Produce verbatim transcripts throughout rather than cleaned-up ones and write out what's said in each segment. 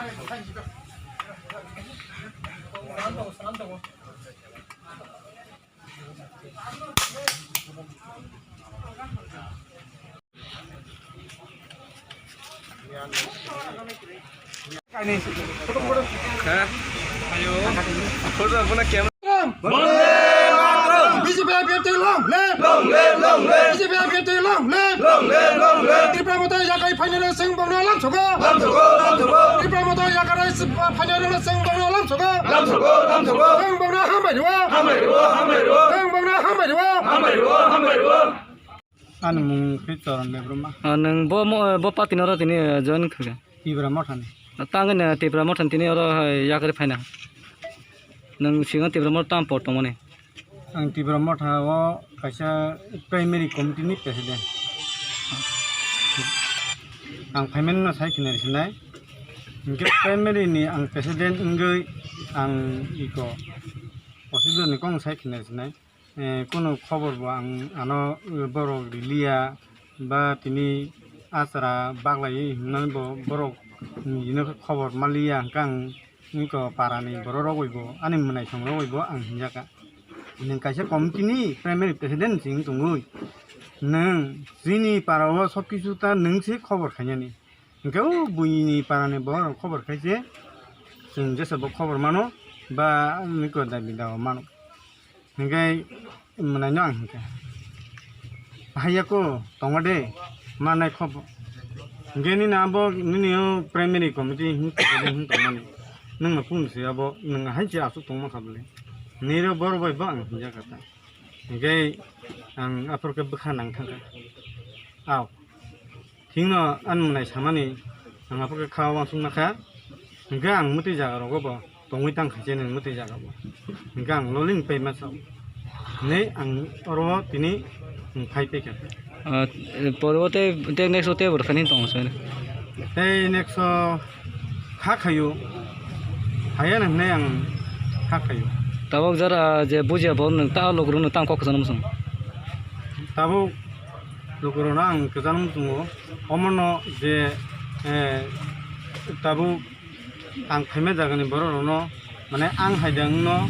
Ha? Ayo. Photo, photo camera. Bondé Mataram! B J P I P F T long live! Long live, long live! B J P I P F T long live! Long live, long live! Tipra Motha yakarwi phainai rok chwng bongno lamsogo! Lamsogo, lamsogo! Tipra Motha yakarwi phainai rok chwng bongno lamsogo! Lamsogo, lamsogo! Chwng bongno hambai rwo! Hambai rwo, hambai rwo! Chwng bongno hambai rwo! Hambai rwo, hambai rwo! Ani mung khe Choron Debbarma. Ah, nwng bo mo-, bo party no oro tini, eh, join khaikha? Tipra Mothani. Tangwi no Tipra Mothani tini oro hai yakarwi phaina. Nwng singo Tipra Motha tam por tongmani? Ang Tipra Motha o kaisa primary committee ni president. Ang phaimani no sai khina sinai. Hinkhe primary ni ang president wngwi ang iko procedure ni kok sai khina sinai. Eh, kunu khobor bo ang ano, eh, borok riliya ba tini achara baglaiwi himnani bo borok nini khobor maliya hwnkhe ang iko parani borok rok bai bo ani mwnaisong rok bai bo ang hinjaka. Nwng kaisa committee ni primary president se wng tongwi nwng chini para o sob kisu ta nwng se khobor khainani. Hwnkhe o buini parani borok rok khobor khai se chwng jesa bo khobor mano ba iko dabi dawa mano. Hingke mwnaino ang hingke, "Haiya ko tongo de, ma nai kho bo." Hingke nini abo, nini o primary committee hing tongmani. Nwng no kung se abo, nwng hai se asuk tongma kha bole. Nini ro bor bai bo ang hinja kha ta. Hingke ang aphuru khe bwkha nang thang kha. Aw. Thikno ani mwnai samani ang aphuru khe kha uansukma kha, hwnkhe ang mwtwi jaga rogo bo tongwi tang kha se nwng mwtwi jaga bo, hwnkhe ang lolini pai masa hinwi ang oro tini phai pai kha. Ah, poro tei, tei next o tei bo rwkha nini tongo se. Tei next o kha khaio, haiya hinwi ang kha khaio. Tabuk jara je bujiya bo nwng ta lukurokno tang kok kwchangma swng. Tabuk lukurokno ang kwchangma swng o. Omono je, eh, tabuk ang phaima jagani borok rokno, mane ang hai de wngno,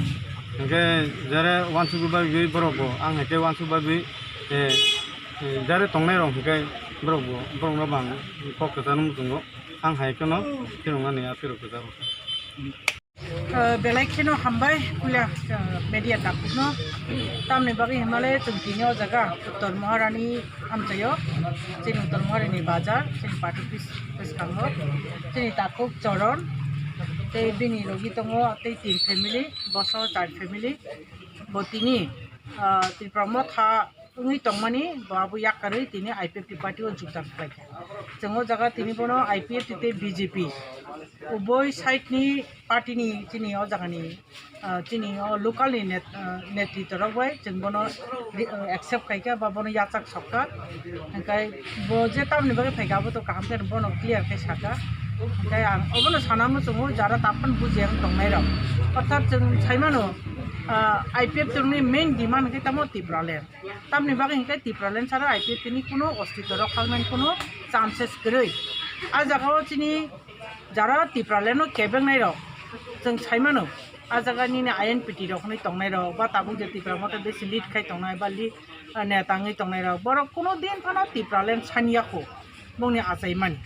hwnkhe jare uansukgwi bagwi borok bo, ang hai khe uansuk bagwi, eh, eh, jare tongnai rok hwnkhe borok bo, borokno bo ang kok kwchangma swng o. Ang hai kheno kheno nani aphuru kwcharo. Ah, belai kheno hambai puila, ah, media takhukno. Tamni bagwi hinmale chwng tini o jaga Uttor Maharani amchaio, chini Uttor Maharani bazar, chini party office bwskango, chini takhuk Choron, tei bini logi tongo tei tin family, boso char family. Bo tini, ah, Tipra Motha wngwi tongmani bo abo yakarwi tini I P F T party o jukdam khlaikha. Chwng o jaga tini bono I P F T tei B J P uboi side ni party ni chini o jaga ni, ah, chini o local ni net-, ah, netritwa rok bai chwng bono ri-, ah, accept khaikha ba bono yachak sokha. Hwnkhe bo je tamni bagwi phaikha abo to kaham khe bono clear khe sakha. Hwnkhe ang obono sana muchungo jara taphano bujiya wng tongnai rok. Orthat chwng saimano, ah, I P F T ni main demand hwnkhe tamo Tipraland. Tamni bagwi hwnkhe Tipraland sara I P F T ni kuno ostitw rok khangnani kuno chances kwrwi. A jaga o chini jara Tipraland no kebengnai rok chwng saimano, a jaga nini I N P T rok hwnwi tongnai rok ba tabuk je Tipra Motha besi lead khai tongnai ba li-, neta wngwi tongnai rok, borok kuno din phano Tipraland saniya kho bongni achaimani.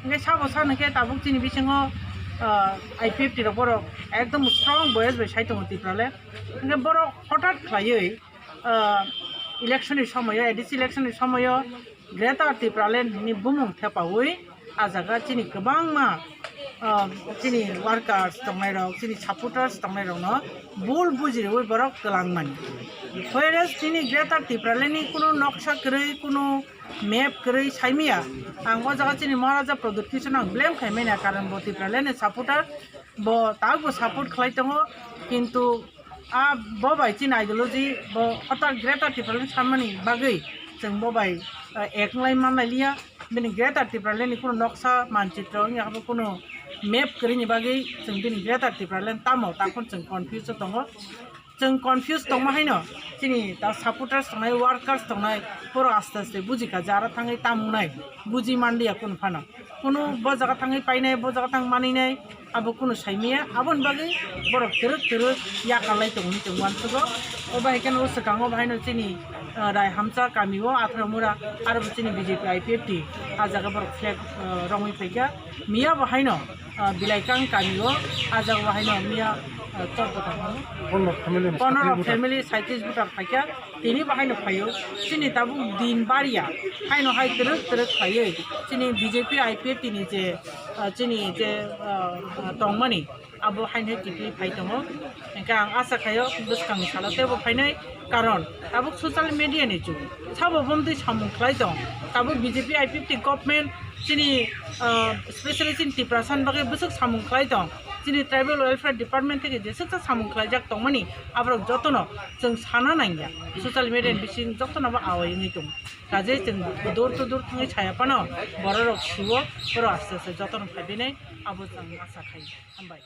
Hwnkhe sabo sa hwnkhe tabuk chini bisingo, ah, I P F T rok borok ekdom strong voice bai sai tongo Tipraland. Hwnkhe borok hothat khlaiwi ah, election ni somoyo, A D C election ni somoyo Greater Tipraland ni bumung thepawi a jaga chini kwbangma, ah, chini workers tongnai rok, chini supporters tongnai rok no bul bujiriwi borok twlang mani. Whereas chini Greater Tipraland ni kunu noksa kwrwi, kunu map kwrwi saimaya, ang o jaga chini Maharaja Pradyut Kishore no ang blame khaimani, karon bo Tipraland ni supporter, bo tabuk bo support khlai tongo, kintu a bo bai chini ideology bo hotar Greater Tipraland sanmani bagwi chwng bo bai, eh, ek wng lai man lai liya. Bini Greater Tipraland ni kunu noksa manchitro wngya habo kunu map kwrwini bagwi chwng bini Greater Tipraland tamo takhon chwng confuse o tongo. Chwng confuse tongma haino, chini ta supporters tongnai, workers tongnai, borok aste aste bujikha je aro thangwi tamo wngnai, buji manliya kunu phano. Kunu bo jaga thangwi painai, bo jaga thang maninai, abo kunu saimaya. Aboni bagwi borok twrwk twrwk yakarlai tongo hinwi chwng uansukgo. O bahai kheno o swkango bahaino chini, ah, Raihamcha kamio Athramura, aro bo chini B J P I P F T, ah jaga borok flag, ah, romwi phaikha. Miya bo haino, ah, Bilaikang kamio, ah jaga bo haino miya, ah, chorbo tangmani. Pondro family ni Pondro sakri buta. Family, saitris buta phaikha, tini bo haino phaio. Chini tabuk din bariya, haino hai twrwk twrwk phaiwi, chini B J P I P F T ni je, ah, chini je, ah, ah, tongmani, abo haino hai kiphilwi phai tongo. Hingkhe ang asa khaio bwskangni salo teibo phainai, karon tabuk social media ni jug, sabo bomtwi samung khlai tong. Tabuk B J P I P F T government chini, ah, specially chini Tiprasa ni bagwi bwswk samung khlai tong. Chini Tribal Welfare Department theke jeswksa samung khlaijak tongmani, aborok jotono chwng sana nangya. Social media ni bising jotono bo awai wngwi tongo. Kaje chwng door to door thangwi saya phano bororok siwo, borok aste aste jotono phaibinai, abo chwng asa khai. Hambai.